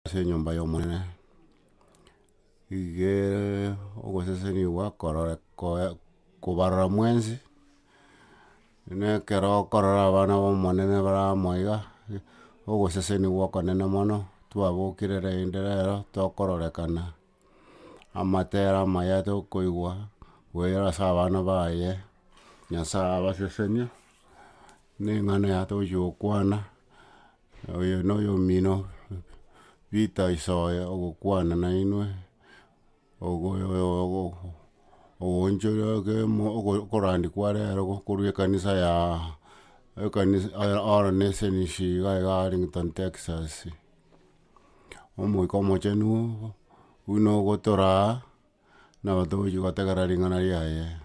Ase enyomba y'Omonene, iga ere ogosesenigwa korora koe kobarora mwensi, na ekero okorora abana ba omonene bare amo iga, ogosesenigwa okonene mono, twabokire rende rero tokororekana, amatera amaya tokoigwa, goera ase abana baye, Nyasaye abasesenie, na eng'ana yaye togochi gokwana. Oyo noyomino Peter Isoe ogokwana nainwe, ogoonchora kwa rero korwa ekanisa ya ekanisa All Nations iga iga Arlington Texas. Omoika omochenu buna ogotoraa, nabo togochi gotegerera ring'ana riaye.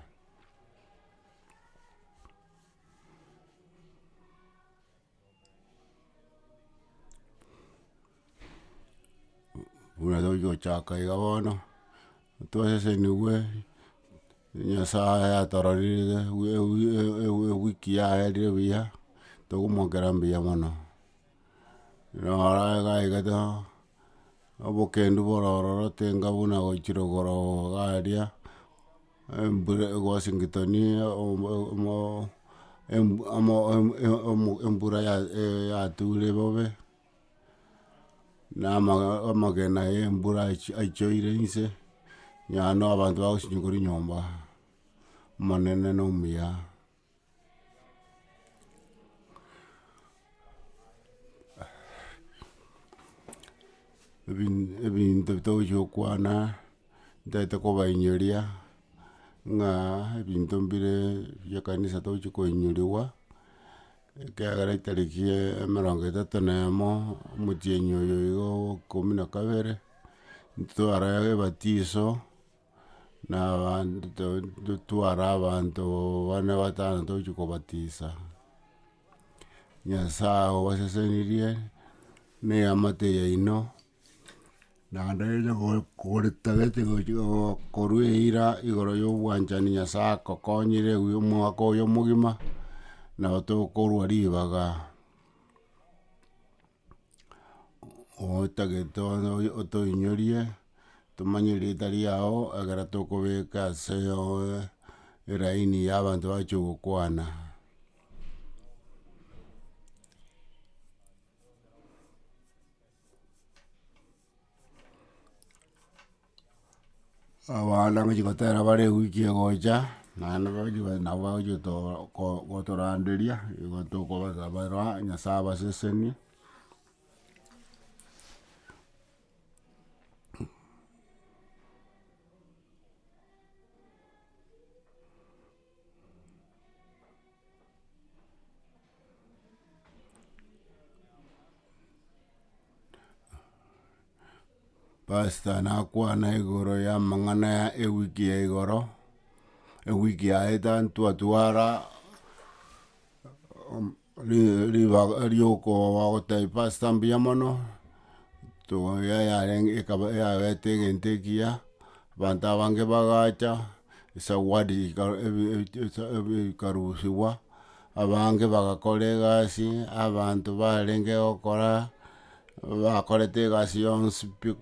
Buna togochi gochaka iga bono, twaseseniwe, Nyasaye atororire ewiki yaerire buya, tokomwakera mbuya mono. Noro iga iga to obokendu bore ororo tenga buna gochia rogoro iga aria. Embura Washington embura yature bobe, na amagena ya embura aichoire inse, nonya na abanto bagosinywa korwa nyomba, omonene na omuya. Ebinto togochi gokwana, ntagete kobainyoria, ng'a ebinto mbire bia ekanisa togochi koinyoriwa, ekiagera etariki emerongo etato na emo, omotienyi oyo iga o ikomi na kabere, ntitware ebatiso. Na abanto totware abanto bane batano togochia kobatisa, Nyasaye obasesenirie na eamate yaino, naende onye koretagete gochi korwa eira igoro ya obwanchani Nyasaye akokonyire omwaka oyo omogima, nabo tokorwa ribaga. Otagete otoinyorie, tomanye erieta riago ekero tokobeka ase eraini ya abanto bagochia gokwana. Abana ngochia gotera bare ewiki egocha, naende bagochia nabo bagochia gotoranderia, igo tokobasabera Nyasaye abasesenie. Pastor nakwana igoro ya amang'ana ya ewiki ya igoro, ewiki yaeta ntwatwara ribaga riokoba gotebia pastor mbuya mono, yarenge ekaba yabete egento ekiya, abanto abange bagacha, esawadi ekarusiwa, abange bagakora egasi, abanto barenge gokora. Bakorete egasi yonsi pi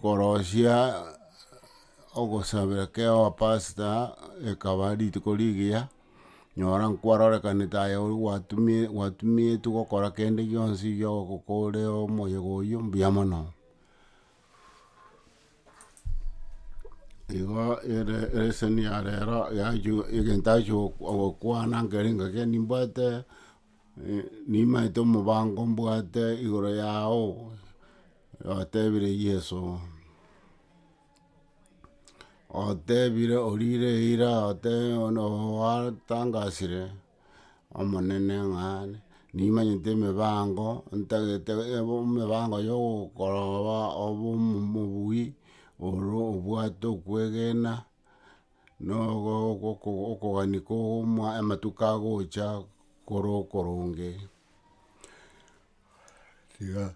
korosia ogosabera kea pastor ekaba rituko rigiya, nyora nkwarorekanete aye oria gwatumie gwatumietwe gokora kende gionsi giogokore omoyega oywo mbuya mono. Igo ere eleseni ya rero yachu egento achi gokwana nkere ngaki nimbwate. Nimaete omobango mbwate igoro yao, otebire Yeso. Otebire orire eira otebire oatangasire omonene ng'a nimanyete emebango ntagete emebango ya ogokoroba obe omobui oro obwate okwegena. Okogania kwa amatuko agocha kore okoronge. Tiga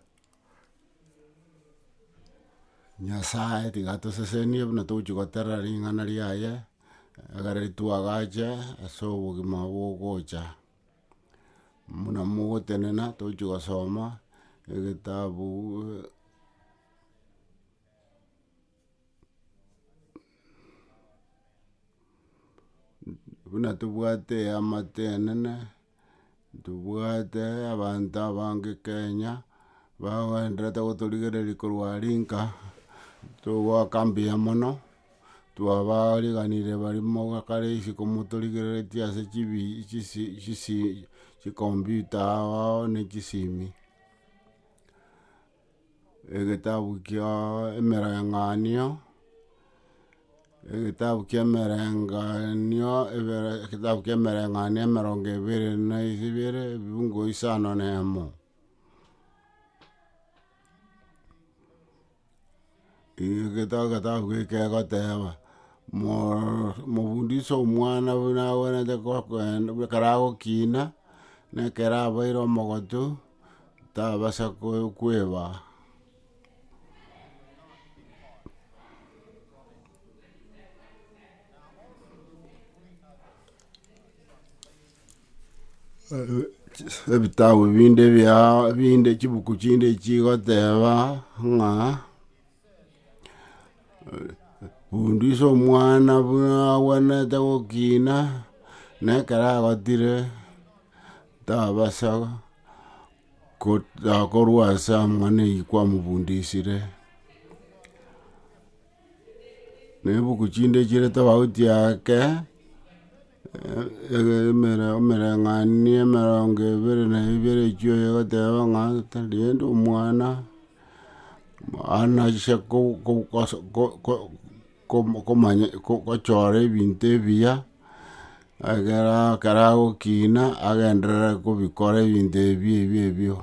Nyasaye tiga atosesenie buna togochia goterera ring'ana riaye, ekero twagacha ase obogima bogocha. Buna mogotenena togochia gosoma egetabu. Buna tobwate eamate enene, ntobwate abanto abange Kenya, bagoenderete gotorigereria korwa aria nka, togoaka mbuya mono, twabariganirie baria mogakare isiko motorigereretie ase chibi chisi chisi chikompiuta ao ao na chisimi. Egetabu kia emereng'anio, egetabu kia emereng'anio ebere egetabu kia emereng'anio emerongo ebere na ibere ebibungo isano na emo. Egetabu geke egoteba, mooo mobundise omwana buna abwenerete kogenda ekero agokina, na ekero abeire omogotu, tabasa ko koeba. Ebitabu binde bia binde chibuku chinde chigoteba ng'a bundisa omwana buna agwenerete gokina, na ekero agotire tabasa korwa ase amang'ana aywo kwamobundisire. Na ebuku chinde chire tofauti ake, emereng'anio emerongo ebere na ibere echio egoteba ng'a rende omwana anache ko- ko- ko- ko- ko- komanya gochora ebinto ebiya, ekero ekero agokina agenderere kobikora ebinto ebio ebio ebio.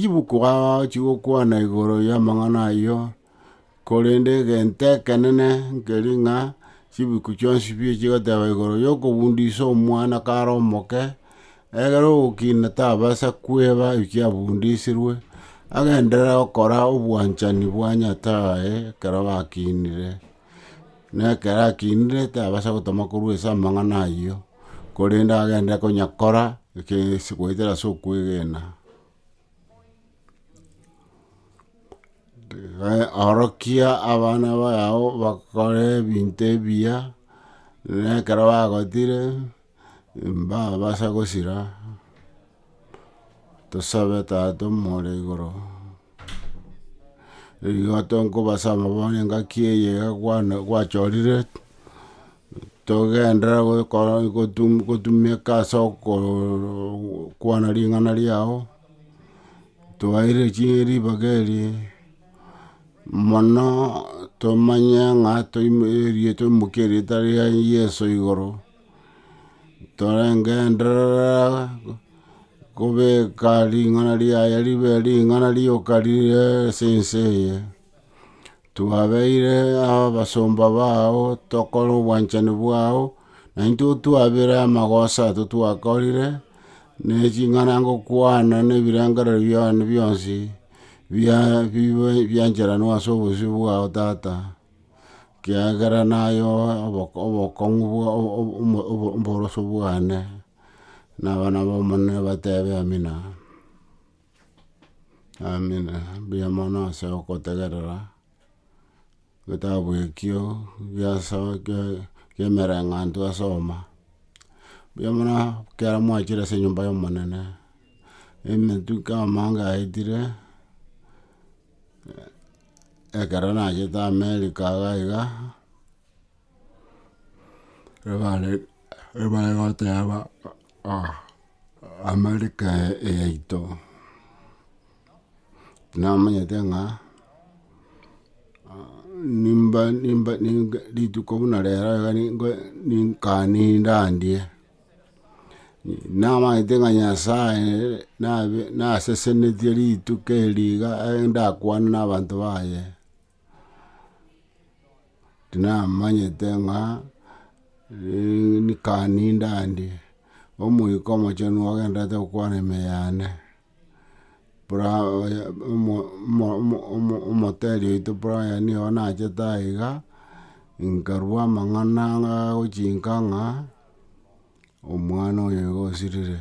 Chibuku ao chigokwana igoro ya amang'ana ayio, korende egento ekenene nkeri ng'a chibuku chionsi pi chigoteba igoro ya okobundisa omwana kare omoke, ekero ogokina tabasa kweba ekio abundisirwe, agenderere gokora obwanchani bwa Nyasaye ekero bakinire. Na ekero akinire tabasa gotama korwa ase amang'ana ayio, korende agende konyakora ekesi goetera ase okwegena. Orokia abana bao bakore ebinto ebiya, na ekero bagotire mbabasa gosira, tosabe tata omore igoro. Igo tokobasaba bono engaki eye iga kwana gwachorire, togenderere gokora gotu gotumeka ase okooo kwana ring'ana riago, twaeire chi ribaga eri, mono tomanye ng'a toimo erie toimokie erieta ria yeso igoro, torengenderera. Kobeka ring'ana riaye ribe ring'ana rioka rire ase ense eye. Twabeire abasomba bao tokore obwanchani bwao, na intwe otwabere amagoso aito twakorire, ne ching'ana ngokwana na ebirengererio biane bionsi, bia bibe biancheranwe ase obosio bwao tata, ekiagera naye oboko obokong'u bwa obo obo oboroso bwane. Na abana b'Omonene batebe amina. Amina, mbuya mono ase ogotegerera, egetabu ekio giaso kia emereng'anto twasoma. Mbuya mono ekero mwachire ase enyomba ya omonene, emetuko amange aetire, ekero nachete America iga iga. Ebare ebare goteba America yaito, namanyete ng'a nimba nimba ninga rituko buna rero iga ningo ninkanindandie, namanyete ng'a Nyasaye nabe nasesenetie rituko eri iga ndakwane na abanto baye. Tinamanyete ng'a nikaninda ndi, omoika omochenu ogenderete gokwana ime yane, bra omo omo omo omoteri oito Brian nigo nachete aiga, nkarwa amang'ana agochinka ng'a omwana oyo iga osirire.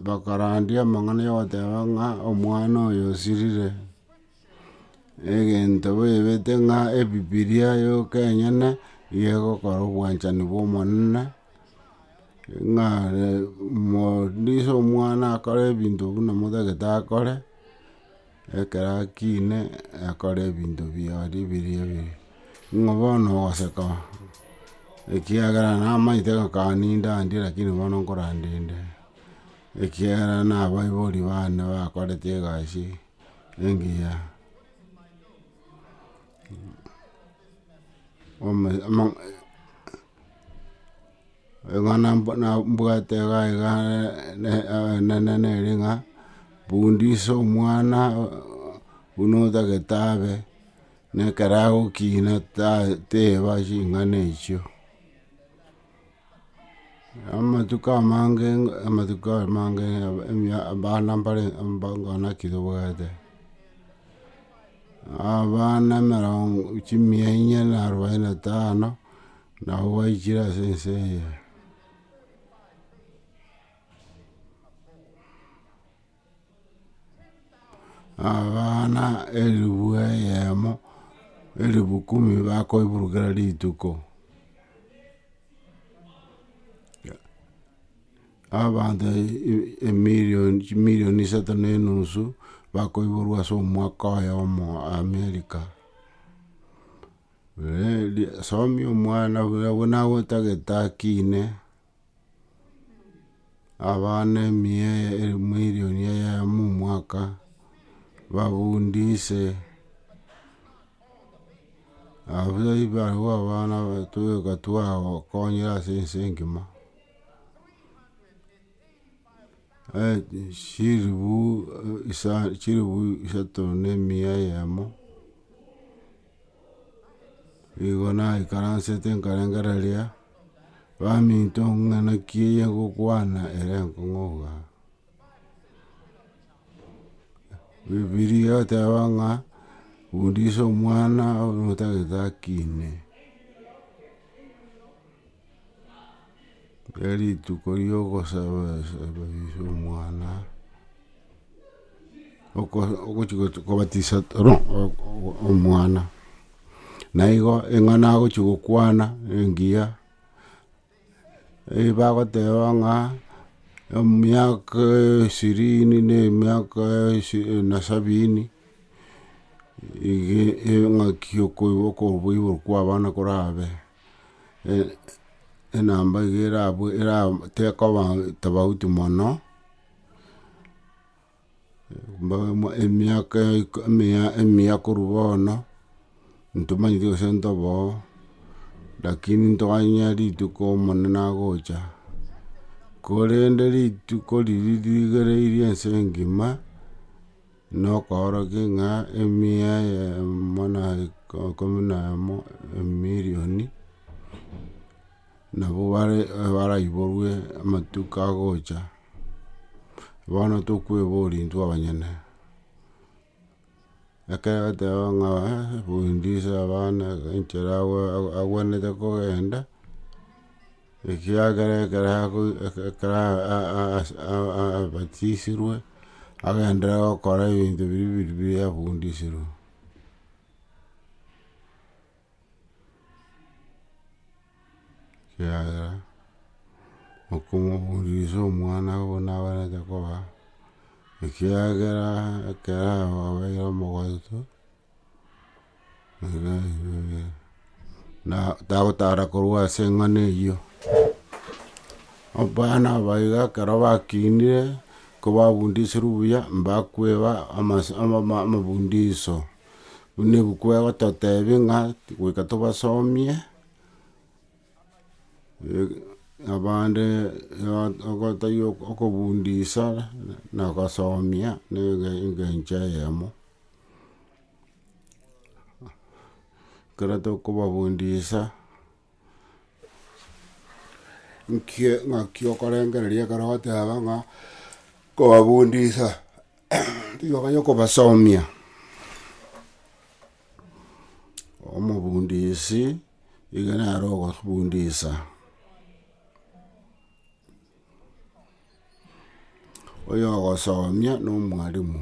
Bakarandia amang'ana yogoteba ng'a omwana oyo osirire. Egento baebete ng'a ebibiria yoka enyene, nigo egokora obwanchani bwa omonene, ng'a mondise omwana akore ebinto buna motagete akore, ekero akine akore ebinto biaria biria biria. Ng'o bono ogoseka ekiagera namaete ng'a kaa nindandie lakini bono nkorandende, ekiagera na abaibori bane bakorete egasi engiya. Eng'ana mbwate iga iga enene nere ng'a bundisa omwana buna otagete abe, na ekero agokina teba ching'ana echio. Amatuko amange amatuko amange abana mbare naki tobwate. Abana emerongo chimia inye na arubaini na tano, nabo baichire ase ense eye. Abana elifu eyemo, elifu kumi bakoiborwa kera rituko. Abanto emilion chimilion isato na enusu bakoiborwa ase omwaka oyomo America. Somia omwana buya buna otagete akine, abana emia emilion eyemo omwaka, babundise. Abaibori barabwo abana togoika twagokonyire ase ense engima. Chilifu isa chilifu isato na emia eyemo, igo naikaransete nkarengereria, baminto ng'a naki eye ngokwana ere enkong'u iga. Bibilia egoteba ng'a bundisa omwana buna otagete akine. Rituko riogosaba omwana, ogochi kobatisa omwana, na igo eng'ana agochi gokwana engiya, bagoteba ng'a emiaka ishirini na emiaka na sabini, iga ng'aki okoiborwa kwa abana korabe. Enamba iga erabwe era tekoba tofauti mono, emiaka emiya emiya korwa bono, ntomanyeti gose ntobe oo, lakini ntoganye rituko omonene agocha, korende rituko riria rigereirie ense engima. Nokoorokia ng'a emia eyemo na ikomi na emo emilioni, nabo bare baraiborwe amatuko agocha, bono tokweboria intwe abanyene. Ekero egoteba ng'a bundisa abana enchera agwenerete kogenda. Ekiagera ekero ako ekero abatisirwe, agenderere gokora ebinto biria biria biria abundisirwe. Ekiagera okomobundisa omwana buna abwenerete koba, ekiagera ekero abeire omogotu. Na tagotara korwa ase eng'ana eyio. Abana aba iga ekero bakinire, kobabundisirwe buya, mbakweba amasa amabundiso, buna ebuku egototebia ng'a goika tobasomie, abande okobundisa na gosomia na eng'encho eyemo. Ekero tokobabundisa, nki ng'aki okorengereria ekero ogoteba ng'a kobabundisa riroba ya okobasomia. Omobundisi iga nere ogobundisa. Oyogosomia na omwalimu.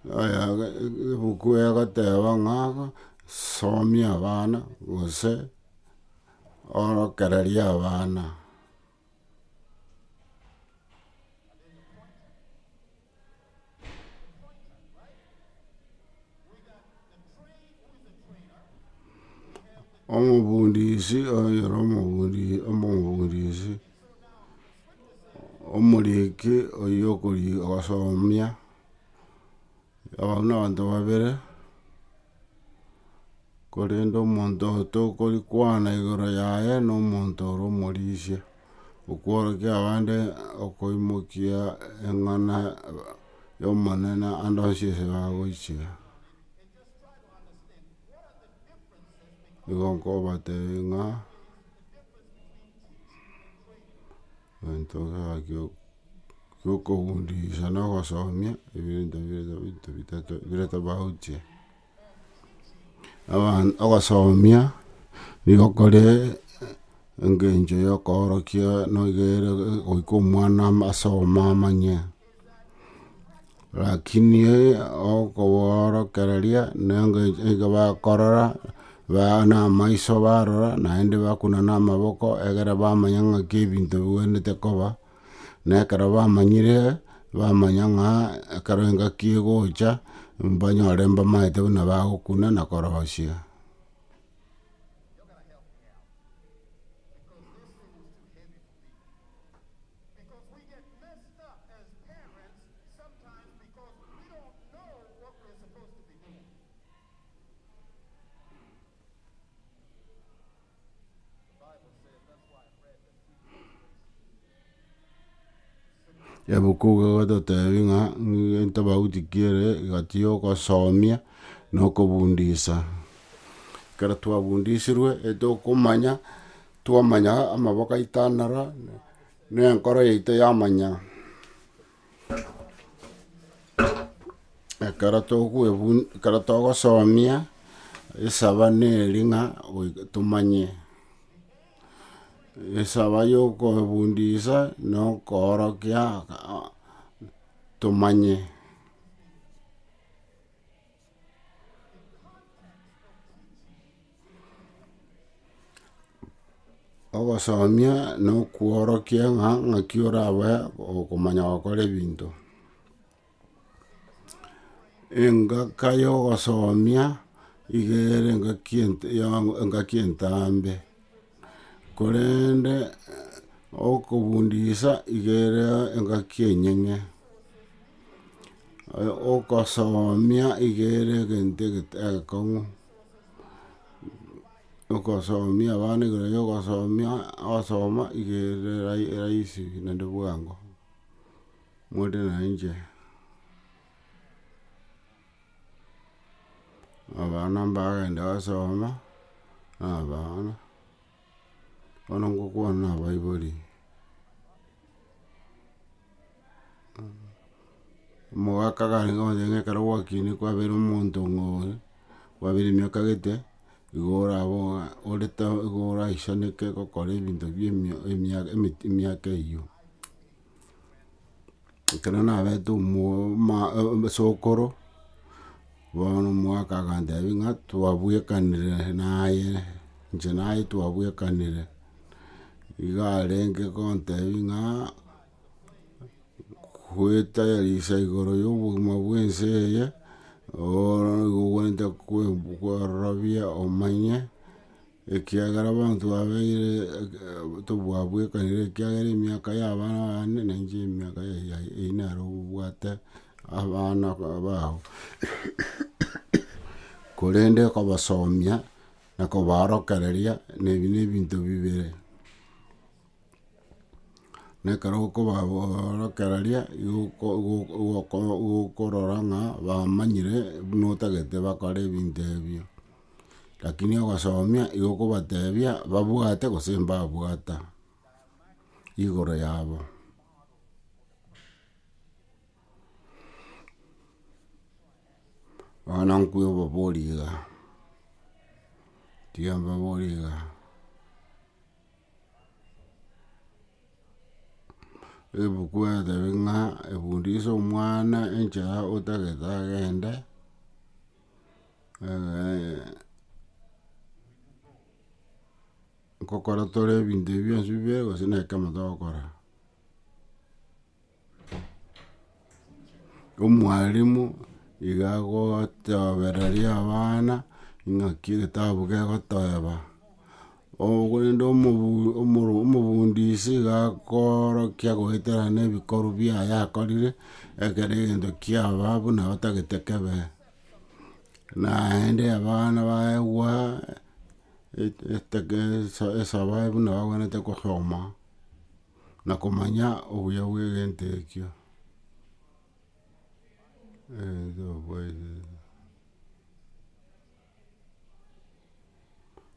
Ebuku egoteba ng'a somia abana gose orokereria abana. Omobundisi oyore omobundi omobundisi, omoriki oywo okori ogosomia, abwo na abanto babere, korende omonto tokorikwana igoro yaye na omonto ore omorisia, okworokia abande okoimokia eng'ana ya omonene ande onsi ase bagochia. Igo nkobatebia ng'a egento gaki giokobundisha na ogosomia ebinto bire binto bitato bire tofauti. Ogosomia nigo kore engencho ya okoorokia nigo ere goika omwana asome amanye. Lakini okobaorokereria nengencho nigo bakorora ba na amaiso barora naende bakuna na amaboko egere bamanya ng'aki ebinto bibwenerete koba, na ekero bamanyire, bamanya ng'a ekero engaki egocha, mbanyore mbamaete buna bagokuna na korosia. Ebuku iga egototebia ng'a entofauti ki ere gati ya ogosomia na okobundisa. Ekero twabundisirwe etokomanya, twamanya amaboko aito anara. Na enkoro yaito yamanya. Ekero tokoebun ekero togosomia, esaba neri ng'a goika tomanye. Esaba ya okoebundisa na okoorokia tomanye. Ogosomia na okworokia ng'a ng'aki orabe okomanya gokora ebinto. Engaka ya ogosomia iga ere engaki ent- ya engaki entambe, korende okobundisa iga ere engaki enyeng'e. Ogosomia iga ere egento egete egekong'u. Ogosomia abana igoro ya ogosomia ogosoma iga ere rahisi naende bwango, more na inche. Abana mbagenda gosoma, na abana, bono ngokwana na abaibori. Omogaka karenge goteba ng'a ekero gwakinire kwabeire omonto ng'ore, kwabeire emiaka gete, igo orabe ore igo oraisaneke gokora ebinto bia emia emiaka emeti emiaka eywo. Ekero nabete omo esokoro, bono omogaka agantebia ng'a twabwekanire naye, inche naye twabwekanire, iga arenge gontebia ng'a. Goetayarisha igoro y'obogima bw'ense eye, nigo ogwenerete kwororobia omanye, ekiagera bono twabeire tobwabwekanire ekiagera emiaka ya abana bane na inche emiaka eyio naro obwate abana bao. Korende okobasomia na kobaorokereria na ebi na ebinto bibere. Na ekero okobaorokereria igo oko okorora ng'a bamanyire buna otagete bakore ebinto ebio. Lakini ogosomia igo okobatebia babwate gose mbabwata igoro yabo. Bono nkwe obobori iga, tiga mbabori iga. Ebuku egoteba ng'a ebundisa omwana enchera otagete agende. Nkokora tore ebinto ebi bionsi bibere gose na ekemo togokora. Omwalimu iga agotobereria abana ng'aki egetabu gegoteba, korende omobu omoro omobundisi iga akoorokia goetera na ebikoru biaye akorire, ekero egento kiaba buna otagete kebe. Naende abana baegwa eteke esababu buna babwenerete kosoma. Na komanya obuya bwa egento ekio.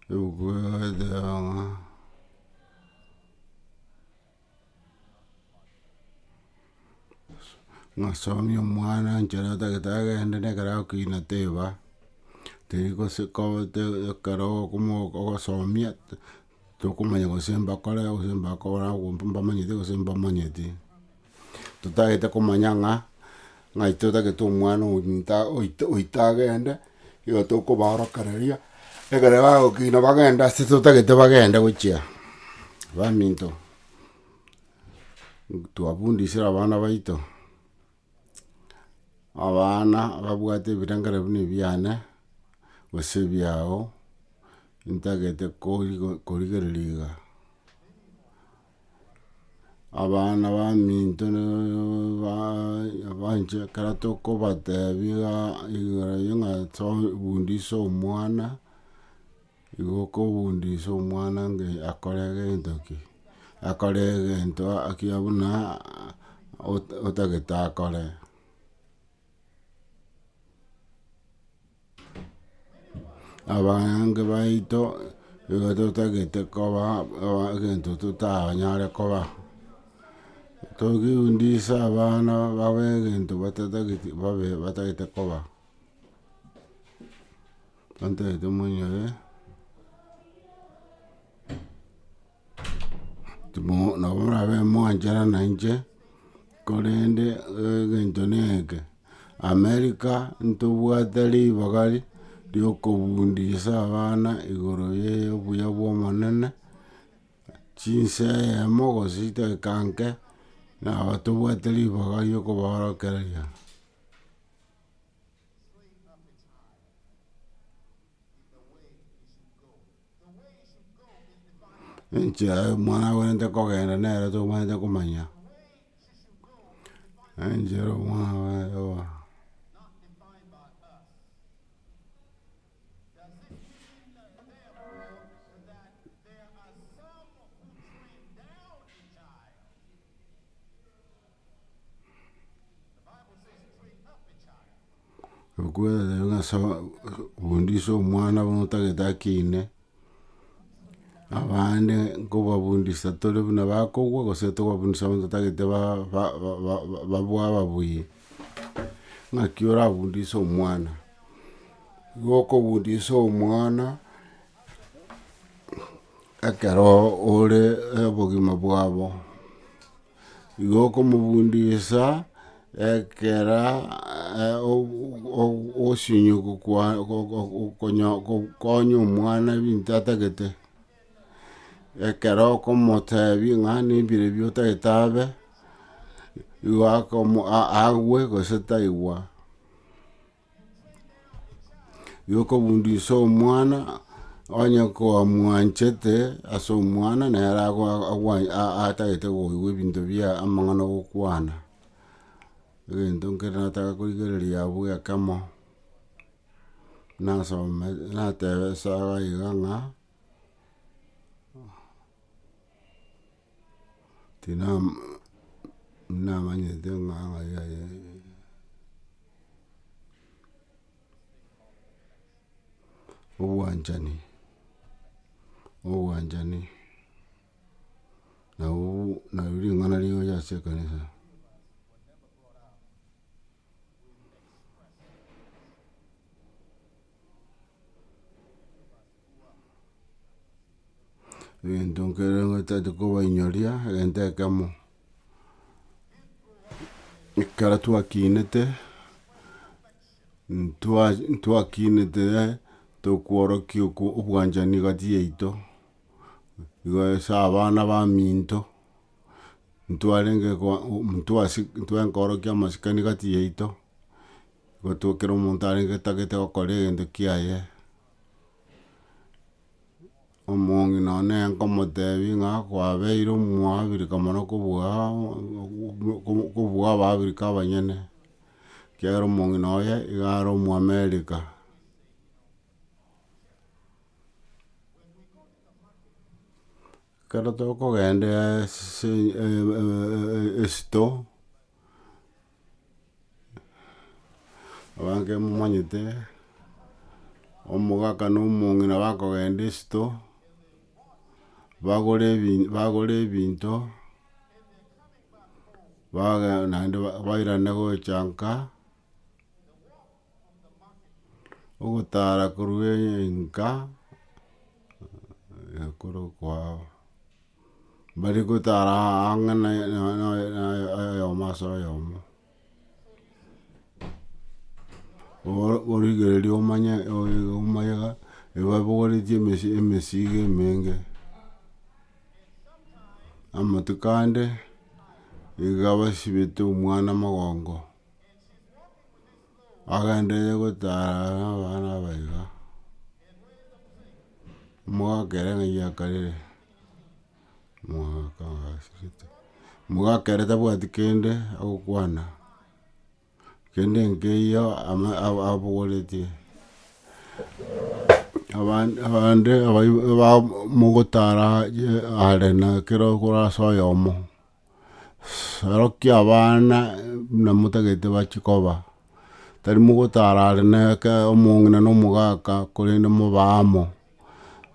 Ebuku egoteba ng'a. Ng'a somia omwana nchera otagete agende na ekero agokina teba, teri gose koba ekero okomo ogosomia tokomanya gose mbakore gose mbakora mbamanyete gose mbamanyeti. Totagete komanya ng'a ng'ai totagete omwana ominto oito oito agende, igo tokobaorokereria, ekero bagokina bagende ase totagete bagende gochia. Baminto, twabundisire abana baito, abana babwate ebirengererio buna ebiane, gose ebiago, ntagete korigo korigereria iga. Abana baminto banche ekero tokobatebia iga igoro ng'a bundisa omwana. Igo okobundisa omwana ng'a akore gento ki, akore egento akia buna otagete akore. Abange baito igo totagete koba egento totanyare koba, tobundise abana babe egento batatageti babe batagete koba. Ntagete monyore, timo nabo morabe mwanchera na inche, korende egento na eke, America ntobwate ribaga ria okobundisa abana igoro ya obuya bwa omonene, chinsa eyemo gose chidakika nke, nabo tobwate ribaga ria okobaorokereria. Enchera omwana abwenerete kogenda nere tobwenerete komanya, enchera omwana abwenerete kogenda. Bundisa omwana buna otagete akine, abande nkobabundisa tore buna bakogwa gose tokobabundisa buna totagete babue ababuya. Ng'aki orabundise omwana, igo okobundisa omwana ekero ore obogima bwabo. Igo okomobundisa ekera konya omwana ebinto atagete, ekero okomotebia ng'a nebirobio otagete abe, igo akomo agwe gose taigwa. Igo okobundisa omwana, onye kwamwanchete ase omwana nere atagete koigwa ebinto bia amang'ana ogokwana. Egento nkere nataka korigereria abwo ekemo, nasome natebesa iga ng'a tinam namanyete ng'a ng'ai aye. Obwanchani, obwanchani nabwo nabwo ring'ana rigocha ase ekanisa. Egento nkere ntagete kobainyoria egento ekemo. Ekero twakinete, ntwa ntwakinete tokworokia oko obwanchani gati yaito, igo ase abana baminto, ntwarenge kwa ntwasi ntwarenge koorokia amasikani gati yaito, igo to kera omonto arenge tagete gokora egento kiaye. Omong'ina one nkomotebia ng'a kwabeire omoabirika mono kobua kobua abaabirika abanyene, ekiagera omong'ina oye iga are omoamerika. Ekero tokogenda ase esito, abange momanyete, omogaka na omong'ina bakogenda esito, bagore ebi bagore ebinto, baga naende bairane gocha nka, ogotara korwa nka korwa Mbari gotara ang'e na oyomo ase oyomo. Origereria omanye omanye iga, ebabogoretie emesi emesigo emenge. Amatuko ande, iga basibete omwana mogongo, agenderere gotara na abana aba iga. Omogaka ere ng'ai akarire, omogaka ogasirete, omogaka ere tabwati kende agokwana, kende nkeiyo ama abogoretie. Abande abande abai ba mogotara are na kero okora ase oyomo, sorokia abana buna motagete bachie koba. Tari mogotara are na eke omong'ina na omogaka korende mobe amo,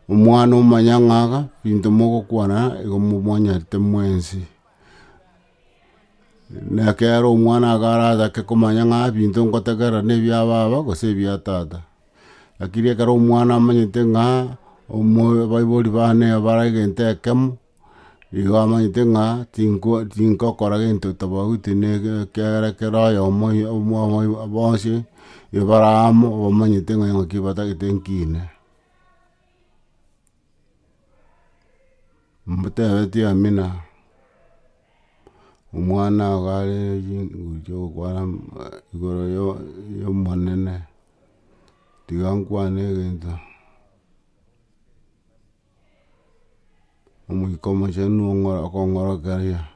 omwana omanya ng'a iga binto mogokwana igo momanyete mwensi. Na ekero omwana iga aratake komanya ng'a ebinto ngotegerera na ebia baba gose ebia tata. Lakini ekero omwana amanyete ng'a omo abaibori bane bare egento ekemo. Igo amanyete ng'a tinko tinkokora gento tofauti na eke ekiagera kera oyomo bonsi bare amo bamanyete ng'a ng'aki batagete nkine. Motebeti amina, omwana iga are gochia gokwana igoro ya omonene, tiga nkwane egento. Omoika omochenu ong'ora okong'orokereria.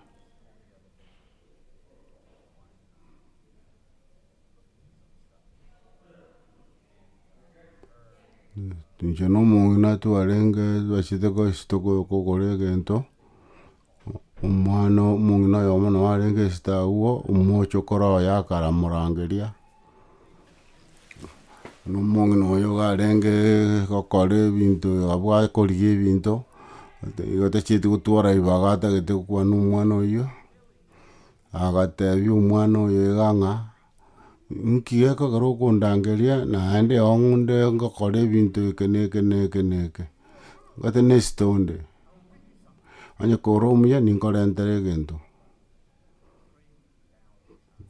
Inche na omong'ina twarenge twachete gochi kogora egento, omwana omong'ina oyomo nabo arenge esito abwo, omochokoro oye akaramorangeria. Na omong'ina oyo iga arenge gokora ebinto abwo akorigia ebinto, igo tachieti gotwara ribaga atagete gokwana omwana oywo, agatebia omwana oyo iga ng'a, nki gekogera okondangeria naende ong'unde ngokora ebinto eke na eke na eke na eke, gose na esito onde, onye kore omuya ninkorentere egento.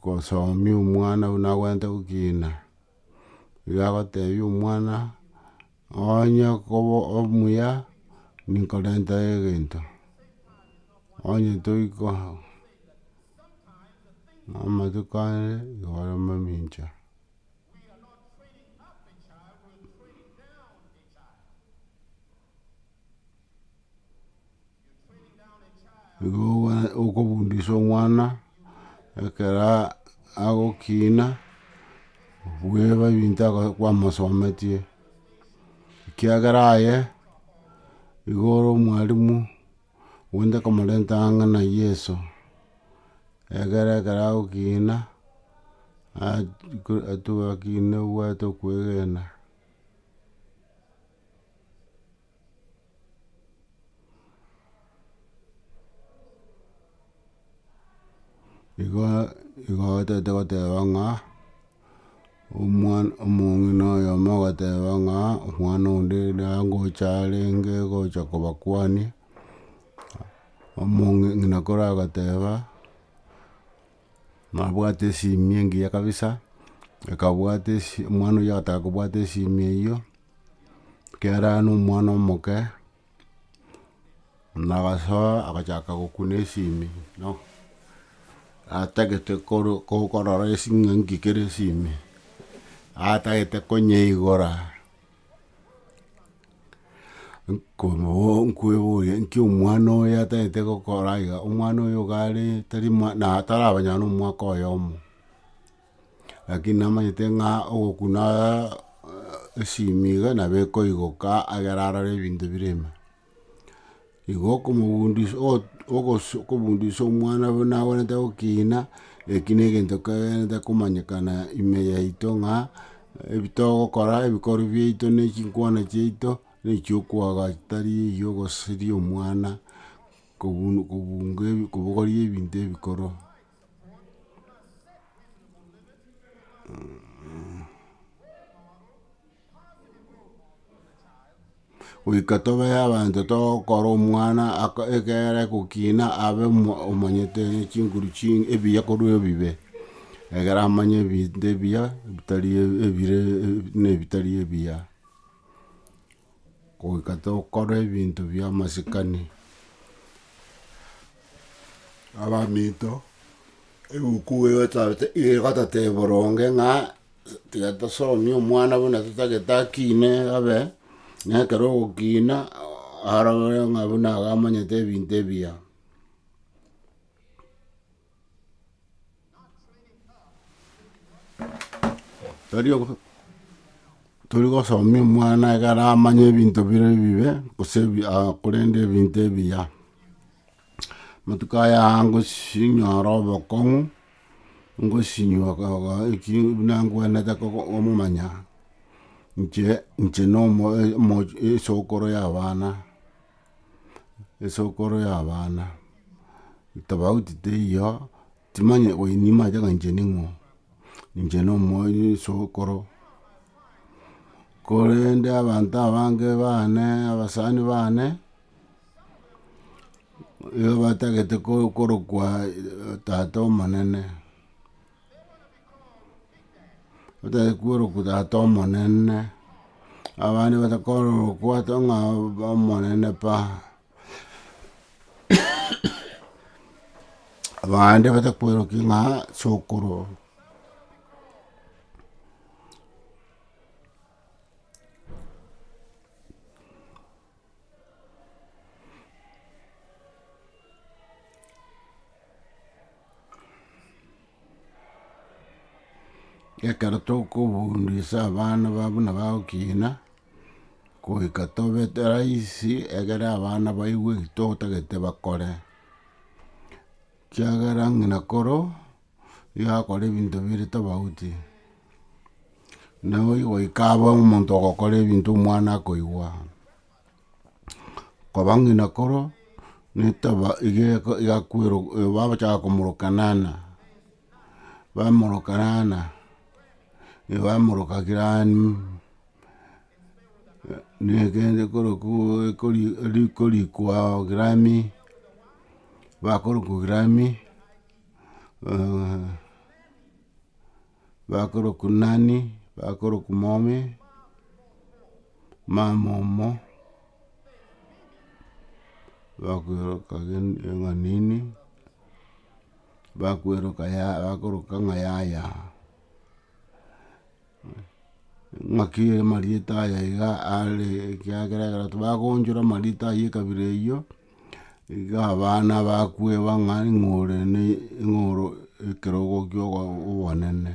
Gosomia omwana buna agwenerete gokina, iga agotebia omwana, onye koba omuya ninkorentere egento, onye toiko amatuko ande igo bare mamincha. Igo okobundisa omwana ekero agokina, bweba ebinto kwamosometie, ekiagera aye igo ore omwalimu ogende komorenta ang'e na yeso, egere ekero agokina akine obwate okwegena. Igo igo otagete goteba ng'a omwana omong'ina oyomo ogoteba ng'a omwana onde nangocha arenge gocha kobakwania, omong'ina kore agateba. Nabwate esimi engiya kabisa, ekabwata esi omwana oywo agataka kobwata esimi eywo, ekero are na omwana omoke, nagasoa agachaka gokuna esimi no, atagete koro korora esi ng'a nki kere esimi, atagete konyeigora. Nkomo nkoeboria nki omwana oyo atagete gokora iga, omwana oyo iga are tari mwa na taraba nonya na omwaka oyomo, lakini namanyete ng'a ogokunaa esimi iga nabo ekoigoka agere arore ebinto bire ime. Igo okomobundisa ogo ogoso okobundisa omwana buna abwenerete gokina, eki na egento kegenderete komanyekana ime yaito ng'a ebi togokora ebikorwa biaito na chinkwana chiaito, na echiokoagacha tari eywo ogosiria omwana kobunu kobunga kobogoria ebinto ebikoro. Goika tobe abanto togokora omwana ako ekere gokina abe omo omanyete chinguru chi ebiya korwa ebibe, egere amanye ebinto ebiya bitari ebire na ebitari ebiya. Goika tokore ebinto bia amasikani. Abaminto, ebuku egotata egototebia boronge ng'a tiga tosomie omwana buna totagete akine abe, na ekero ogokina arore ng'a buna iga amanyete ebinto ebiya. Tari tori gosomia omwana ekero amanye ebinto bire ebibe gose ebi korende ebinto ebiya. Amatuko aya ngosinyora obokong'u, ngosinywa eki buna ngwenerete komanya, inche inche na omo omo esokoro ya abana, esokoro ya abana, tofauti teiyo, timanye nimanyete ng'a inche ning'o, inche na omo esokoro. Korende abanto abange bane abasani bane. Igo batagete ko- korokwa tata omonene, batagete korokwa tata omonene, abande batakorokwa ng'a omonene pa, abande batakwerokia ng'a sokoro. Ekero tokobundisa abana ba buna bagokina, goika tobe rahisi egere abana baigwe eki totagete bakore, ekiagera ng'ina koro, nigo agokora ebinto bire tofauti. Naboigo goika abe omonto ogokora ebinto omwana akoigwa. Koba ng'ina koro, netaba iga iga akwero bagochaka komoroka nana, bamoroka nana, bamoroka kirani, na ekende korokwa ekori rikorikwa grami, bakorokwa grami. Bakorokwa nani, bakorokwa mommy, mama omo, bakweroka ng'a nini, bakweroka ya bakoroka ng'a yaya. Ng'aki amarieta aya iga are ekiagera ekero bagoonchora amarieta aywo ekabira eywo, iga abana bakweba ng'a ng'o ore ne ng'o ore ekerogo kia obonene.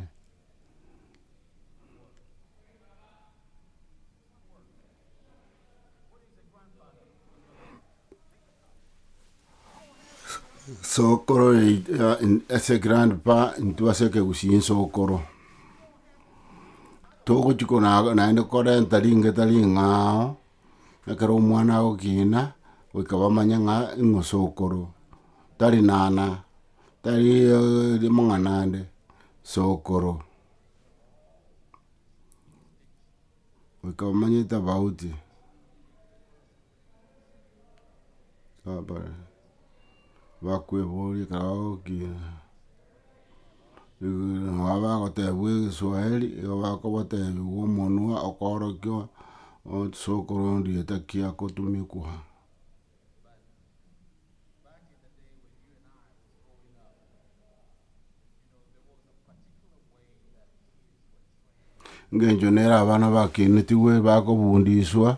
Sokoro ase grandpa intwe ase ekegusii nsokoro, togochi kona naende korenta ring'eta ring'ao, ekero omwana agokina, goika bamanye ng'a ng'o sokoro, tari nana, tariiii mang'ana ande, sokoro. Goika bamanye etofauti. Bakweboria ekero bagokina. Nabo bagotebwa egeswahili, igo bakobatebiwa omonwa okoorokia sokoro ndieta ki agotumekwa. Engencho nere abana bakinetigwe bakobundiswa,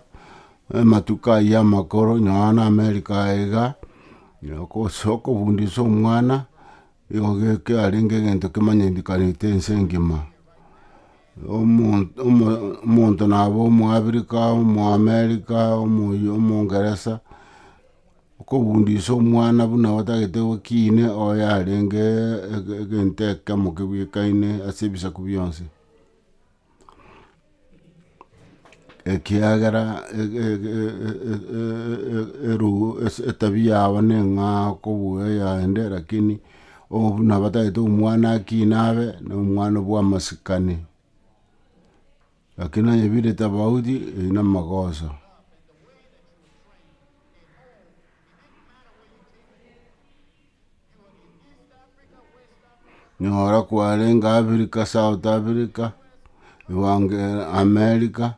amatuko aywo amakoro nonye na America iga, ase okobundisa omwana, igo kiarenge egento kemanyekanete ense engima. Omonto omo omonto nabo omoafrica, omoamerica, omoyo omongeresa. Okobundisa omwana buna otagete gokine oyo arenge egento ekemo kebwekaine ase ebisaku bionsi. Ekiagera etabi yabo na eng'ao kobua eyende lakini obo buna batagete omwana akine abe na omwana bwa amasikani. Lakini onye bire tofauti eywo na amagoso. Nyora kwarenge Africa, South Africa, ewange America,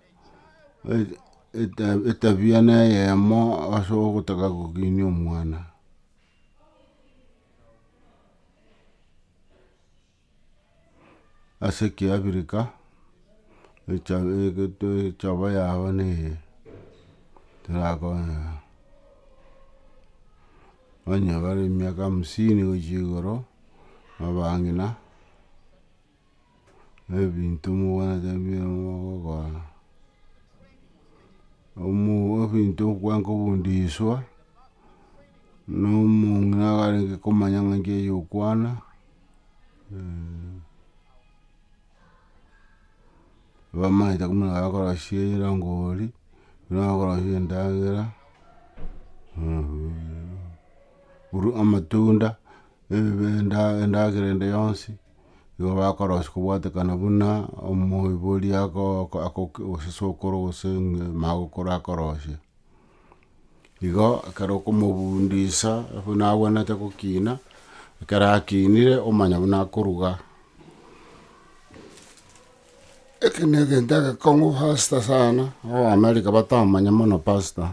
etabia na eyemo ase ogotaka gokinia omwana. Ase ekiabirika, echaba yabo neye, torakonyora. Onye bare emiaka hamsini gochia igoro, abang'ina, na ebinto mobwenerete mogokora, omo ebinto nkobundiswa, na omong'ina arenge komanya ng'a nki ayokwana. Bamaete buna bakorosia erongori, buna bakorosia endagera, korwa amatunda, endagera ende yonsi, nigo bakorosia kobwatekana buna omoibori ako ako gose sokoro gose magokoro akorosia. Igo ekero okomobundisa buna abwenerete gokina, ekero akinire omanya buna akoruga. Eke na egento egekong'u pastor sana, abaamerika batamanya mono pastor,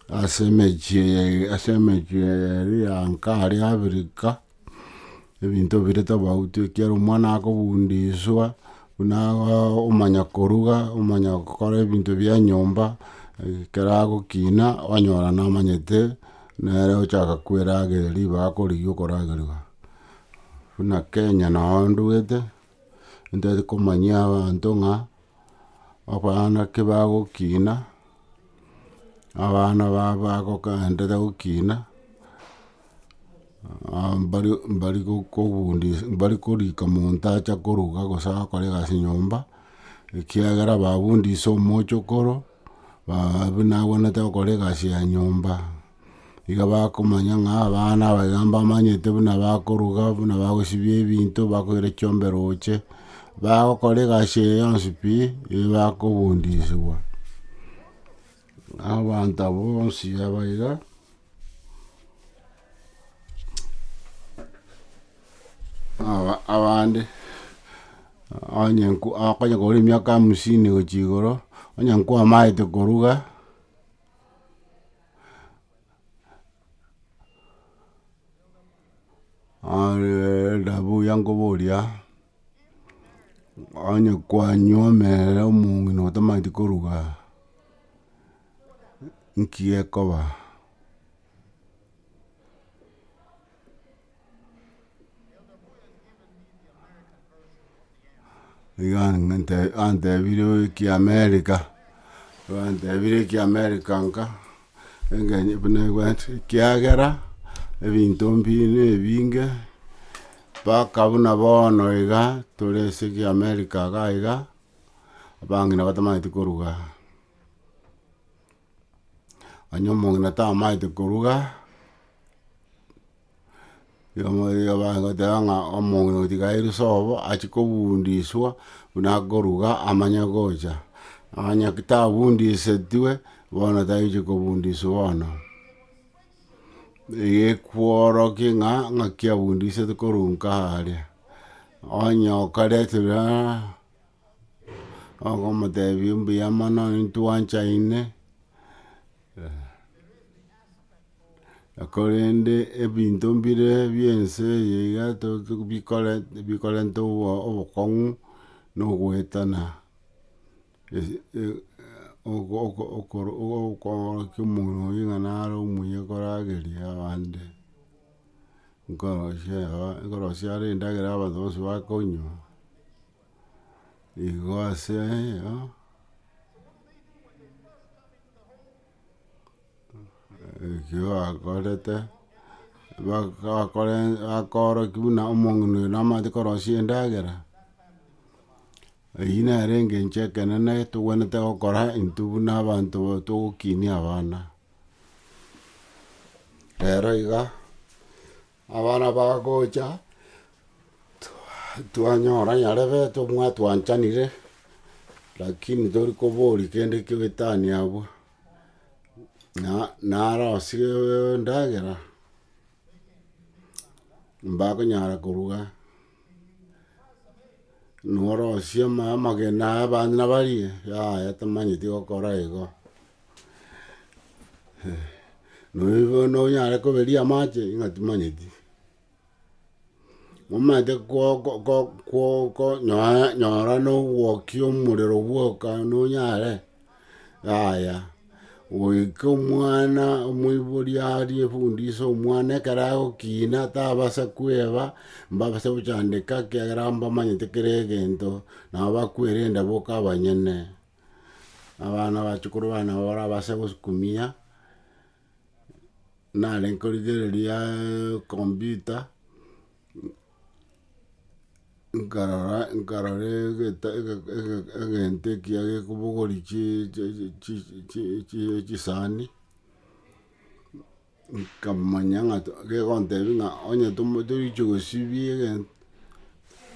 ase emechie eye ase emechie eye eria ya nka aria Africa, ebinto bire tofauti ekiagera omwana akobundiswa, buna omanya koruga, omanya gokora ebinto bia nyomba, ekero agokina onyora namanyete nere ochaka kwerageria ribaga korigia okorageriwa. Buna Kenya noo ndugete, ntari komanyia abanto ng'a abana ki bagokina, abana ba bagokaenderera gokina. Mbari mbari gokobundisa mbari korika monto acha koruga gose agokora egasi nyomba, ekiagera babundise omochokoro, buna abwenerete gokora egasi ya nyomba. Iga bakomanya ng'a abana aba iga mbamanyete buna bakoruga, buna bagosibia ebinto, bakoira chiombe roche, bagokora egasi eye yonsi pi, ebakobundisiwa. Abanto abwo bonsi aba iga. Aba abande, onye nko okonya kore emiaka hamsini gochia igoro, onye nkwamaete koruga. Buya nkoboria, onye kwanyuomere omong'ina otamanyeti koruga, nki gekoba? Iga antebirie ekiamerica, antebirie ekiamerica nka, engencho buna ebwate ekiagera, ebinto mbire ebinge, mpaka buna bono iga, tore ase ekiamerica iga iga, abang'ina batamanyeti koruga. Onye omong'ina tamaete koruga, igo bagoteba ng'a omong'ina oyo tiga airwe sobo achie kobundiswa buna akoruga amanye gocha, onye tabundisetwe, bono taichi kobundiswa bono. Iga ekworokia ng'a ng'aki abundisetwe korwa nka aria. Onye okaretire aa, okomotebia mbuya mono intwanchaine, korende ebinto mbire bia ense eye iga to bikore bikorenta obo obokong'u na ogoetana oko oko okoro okoorokia omong'ina oywo ng'a nare omuya korageria abande. Nkorosia aba nkorosia are endagera abanto bonsi bakonywa, igo ase ayio, ekio bakorete, bakore bakorokia buna omong'ina oyo namanyete korosia endagera, eywo nere eng'encho ekenene tobwenerete gokora intwe buna abanto togokinia abana. Rero iga, abana bagocha, twanyora nyarebe tomwatwanchanire, lakini tori koboria kende kegoetania abwo, na narosirie endagera, mbakonyara koruga, norosie ama amagena abana barie, yaya tamanyeti gokora igo. Nonya nonyare koberia amache ng'a timanyeti, omanyete ko ko ko ko konyoa nyora na ogwokia omorero bwoka nonyare, yaya. Goika omwana omoibori arie efundisho omwana ekero agokina tabasa kweba, mbabase gochandeka ekiagera mbamanyete kera egento, nabo bakwerenda boka abanyene. Abana abachukuru bane nabo barabase gosukumia, narenge korigereria computer, nkarora nkarora egeta ege ege egento ekiya gekobogoria chi chi chi chi chi chisani, nkamanya ng'a gegontebia ng'a onye tomo torichi gosibia egento,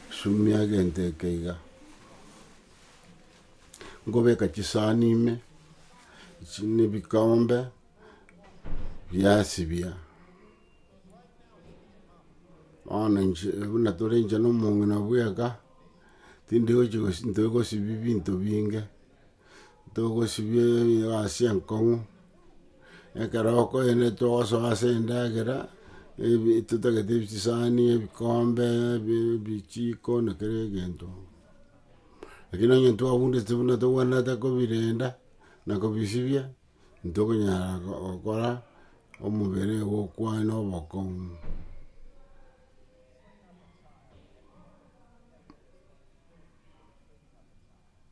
sumia egento eke iga. Nkobeka chisani ime, echi na ebikombe, biasibia. Bono inche buna tore inche na omong'ina bweka, tindi gochi gosi ntogosibia binto binge, togosibia egasi enkong'u. Ekero okoendete ogosoa ase endagera, ebi totagete chisani, ebikombe, ebi ebichiko na kera egento. Lakini onye twabundete buna tobwenerete kobirenda na kobisibia, ntokonyara gokora omobere gokwana obokong'u.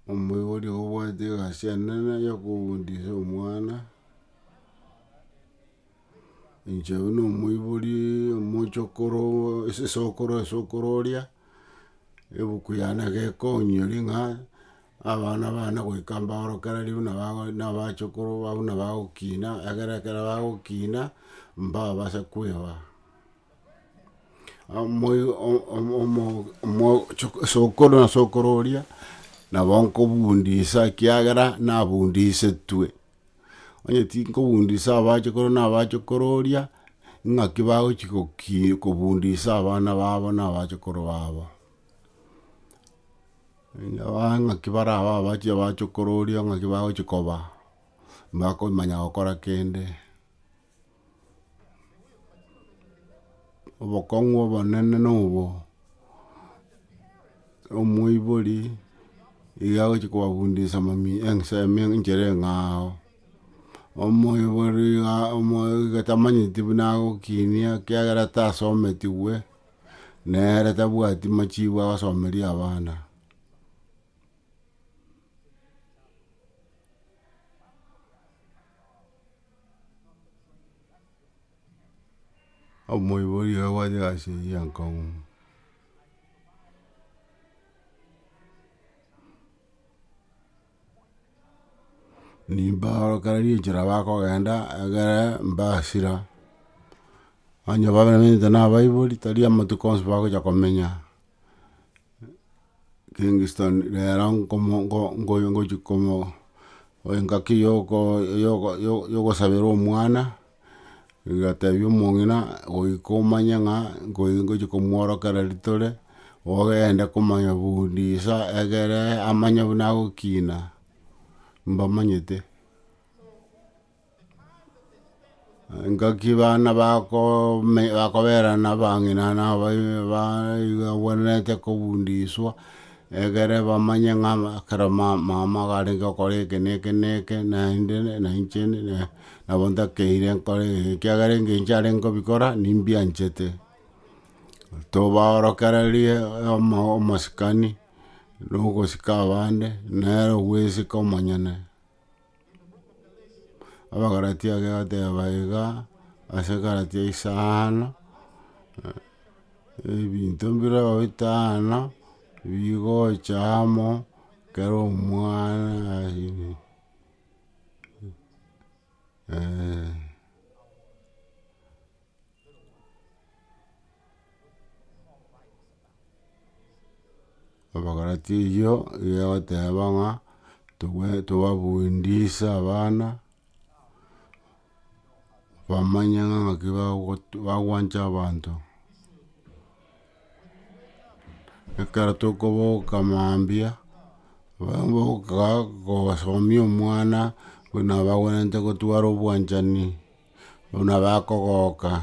Omoibori obwate egasi enene ya okobundisa omwana, inche buna omoibori omochokoro ase esokoro esokoro oria, ebuku yane iga ekong'ioria ng'a abana bane goika mbaorokereria buna bago na abachokoro buna bagokina, ekere ekero bagokina, mbabasa kweba. Sokoro na sokoro oria, nabo nkobundisa ekiagera nabundisetwe. Onye tinkobundisa abachokoro na abachokoro oria, ng'aki bagochi goki kobundisa abana babo na abachokoro babo. Ng'aki barabe abachi abachokoro oria ng'aki bagochi koba, mbakomanya gokora kende. Obokong'u obonene nobo, omoibori iga agochi kobabundisa mami ensemo enchera eng'ao, omoibori iga omo iga tamanyeti buna agokinia ekiagera tasometiwe, nere tabwati machibu agosomeria abana. Omoibori iga abwate egasi eywo enkong'u. Nimbaorokererie enchera bakogenda egere mbasira, onye bamenyete na abaibori tari amatuko onsi bagocha komenya. Kingston rero nkomo nko nko ngochi komo engaki yoko yoko yogosabera omwana, ngatebia omong'ina goika omanye ng'a nkoi ngochi komworokereria tore. Ogende komanya bundisa egere amanye buna agokina, mbamanyete. Engaki bana bakome bakobera na abang'ina na abai babwenerete kobundiswa, egere bamanye ng'a ekero ma mama iga arenge gokora eke na eke na eke, naende na inche nabo ntakeire nkore iga ekiagera eng'encho arenge kobikora nimbianchete. Tobaorokererie omo omosikani, na ogosika abande, nere ogwesika omonyene. Abagalatia agateba iga, ase Galatia isano, ebinto mbire bitano bigocha amo kera omwana aye. Abagalatia eyio nigo egoteba ng'a tobwe tobabundise abana, bamanye ng'a ng'aki bago bagwancha abanto. Ekero tokoboka mambia, baboka gosomia omwana buna bagwenerete gotwara obwanchani. Buna bakogoka,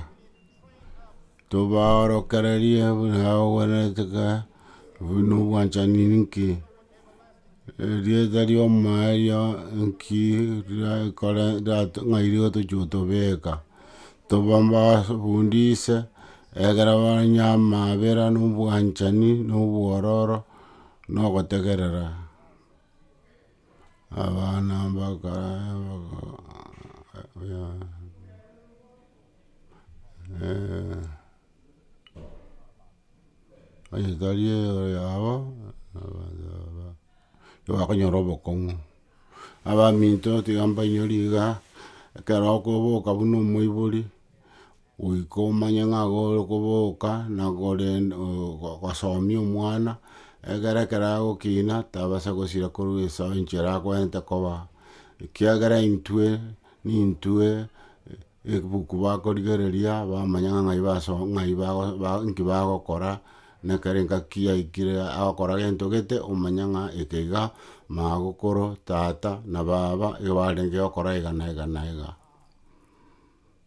tobaorokererie buna bagwenerete buna obwanchani nki, erieta ria omoerio nki riakore ng'ai rigotochi gotobeka, tobabafundise ekero banywe amabera na obwanchani na obwororo na ogotegerera. Abana mbaka onye tari igoro yabo, bakonyora obokong'u. Abaminto tiga mbainyore iga, ekero okoboka buna omoibori, Goika omanye ng'a igo okoboka na korenda gosomia omwana, ekere ekero agokina tabasa gosira korwa ase enchera akwenerete koba, ekiagera intwe nintwe ebuku bakorigereria bamanya ng'a ng'ai baso ng'ai bago nki bagokora, na ekero engaki yaikire agokora gento gete omanye ng'a eke iga magokoro, tata na baba igo barenge gokora iga na iga na iga.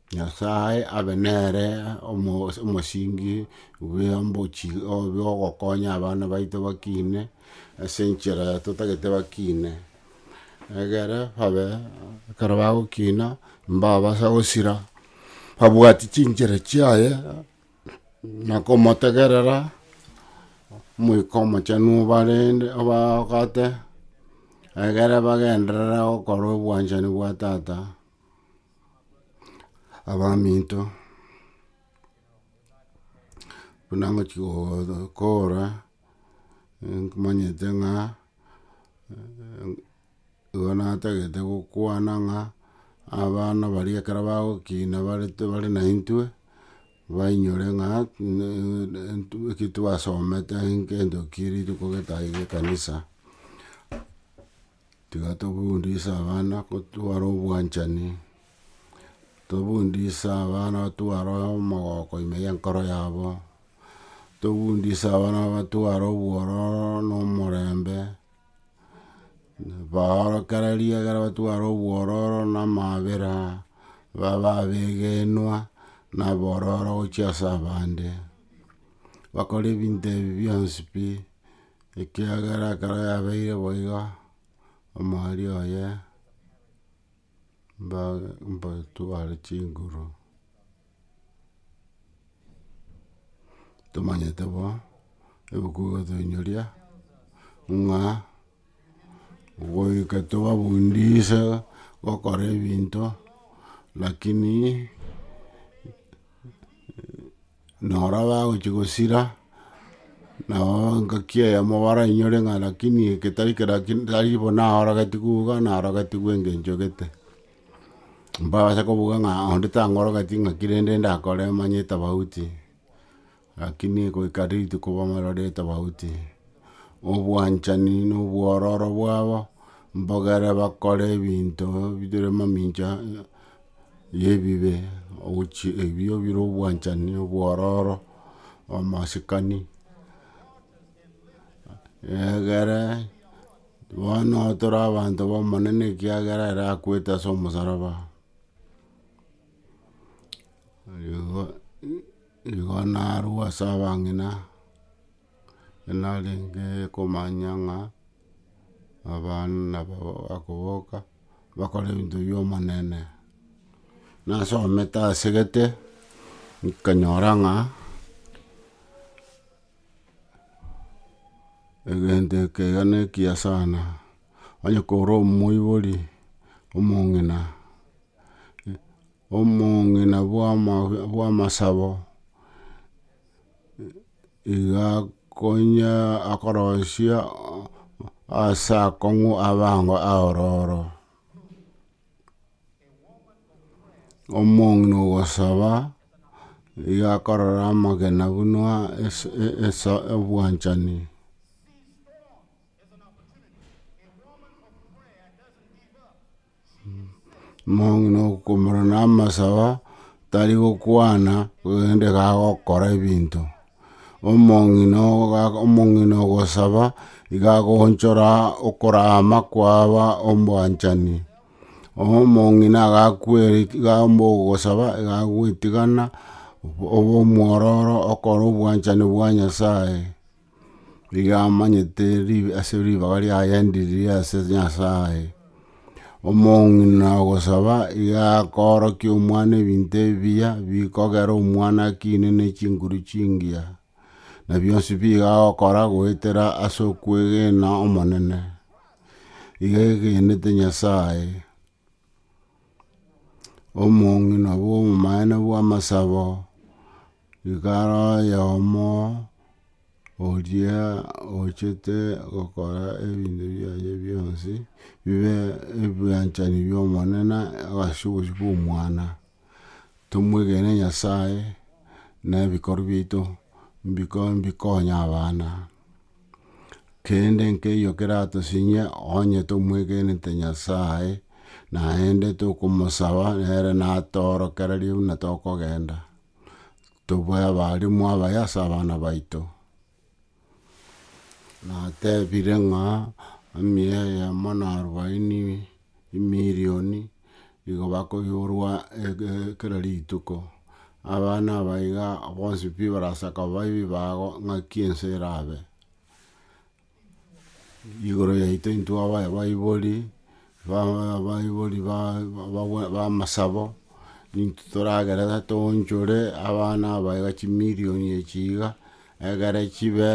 Nyasaye abe nere omo omosingi bwa bwa ogokonya abana baito bakine, ase enchera totagete bakine, egere babe ekero bagokina mbabasa gosira, babwati chinchera chiaye na komotegerera, omoika omochenu obarende obagote, egere bagenderere gokora obwanchani bwa tata. Abaminto, buna ngochia gokora, nkomanyete ng'a igo natagete gokwana ng'a abana baria ekero bagokina barete bare naintwe, bainyore ng'a eki twasomete nkento ki rituko gete aiga ekanisa. Tiga tobundise abana gotwara obwanchani, tobundise abana batware omogoko ime ya enkoro yabo, tobundise abana batware obwororo na omorembe, baorokererie ekero batware obwororo na amabera, babe abegenwa, na abororo gochia ase abande. Bakore ebinto ebi bionsi pi. Ekiagera ekero yabeire boigo, omoerio oye mbatware chinguru. Tomanyete bo, ebuku egotoinyoria ng'a goika tobabundise gokora ebinto lakini Noro bagochia gosira, nabo engaki eyemo barainyore ng'a lakini eke tari lakini tari bo naorogetigwe iga naorogetigwe engencho gete. Mbabasa kobuga ng'a onde tang'orogeti ng'aki rende ndakore manye etofauti, lakini goika rituko bamorore etofauti. Obwanchani na obwororo bwabo, mbogere bakore ebinto bire mamincha ya ebibe ogochi ebio bire obwanchani, obwororo, amasikani. Egere bono tore abanto ba omonene ekiagera ere akwete ase omosaraba. Igo igo narwa ase abang'ina, narenge komanya ng'a abana nabo bakoboka bakore ebinto bia omonene. Nasomete asegete, nkanyora ng'a. Egento eke iga nekiya sana, onye kore omoibori, omong'ina, omong'ina bwa bwamasabo, iga akonya akorosia ase akong'u abango aororo. Omong'ina ogosaba iga akorora amagena buna ase ase obwanchani. Omong'ina okomorora na amasabo tari gokwana korende iga agokora ebinto. Omong'ina oga omong'ina ogosaba iga agoonchora okorama kwaba obwanchani. Omong'ina agakwere iga mogosaba iga agoetigana obe omwororo okore obwanchani bwa Nyasaye. Iga amanyete ri ase ribaga riaye ndiri ase Nyasaye. Omong'ina ogosaba iga akoorokia omwana ebinto ebiya bikogera omwana akine ne chinguru chingiya, na bionsi pi iga agokora goetera ase okwegena omonene. Iga egenete Nyasaye, omong'ina bwa omomaene bwa amasabo, iga aro oyomo oria ochete gokora ebinto biaye bionsi, bibe ebianchani bia omonene ase obosio bwa omwana. Tomwegene Nyasaye na ebikorwa biaito mbiko mbikonye abana. Kende nkeiyo keratosinye onye tomwegenete Nyasaye, naende tokomosaba nere natoorokererie buna tokogenda, tobe abalimu abaya ase abana baito. Natebire ng'a emia eyemo na arubaini emilioni igo bakoiborwa kera rituko. Abana aba iga bonsi pi barasa koba ebibago ng'aki ense erabe. Igoro yaito intwe abaibori, abaibori ba amasabo, intwe toragere toonchore abana aba iga chimilioni echi iga, egere chibe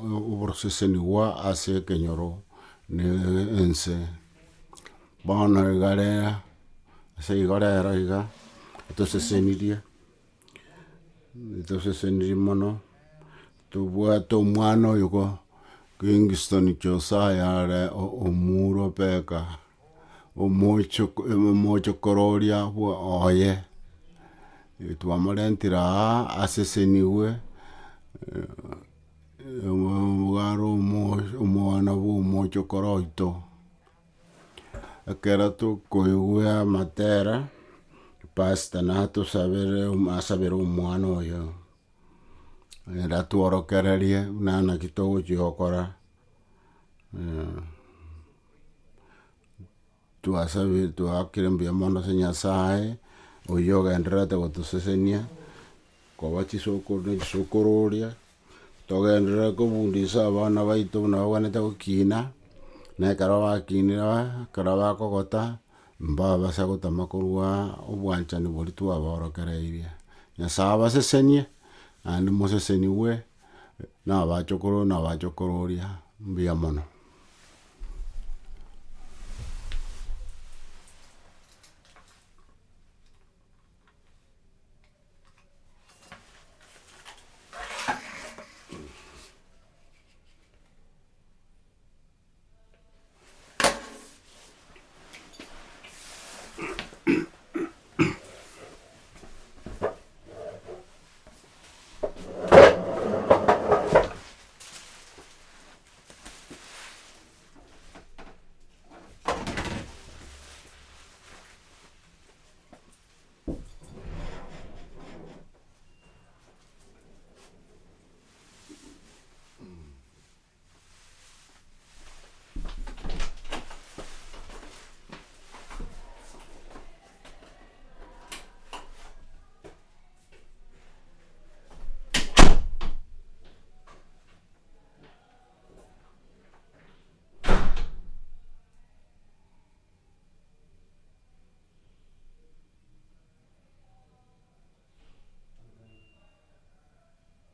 oboroseseniwa ase ekenyoro na ense. Bono iga rero, ase igo rero iga, tosesenirie, tosesenirie mono. Tobwate omwana oyo ko Kingston Josiah are omuro beka, omochoko omochokoro oria bwa oye, twamorentire aa asesenigwe, iga are omo omwana bwa omochokoro oito. Ekero tokoigwa amatera, pastor natosabere asabere omwana oyo. Naende atworokererie buna naki togochia gokora, twasabire twaakire mbuya mono ase Nyasaye, oywo ogendererete gotosesenia, koba chisokoro na chisokororia, togenderere kobundisa abana baito buna babwenerete gokina, na ekero bakinire ekero bakogota. Mbabasa gotama korwa obwanchani boria twaborokereirie. Nyasae abasesenie, naende mosesenigwe, na abachokoro na abachokororia, mbuya mono.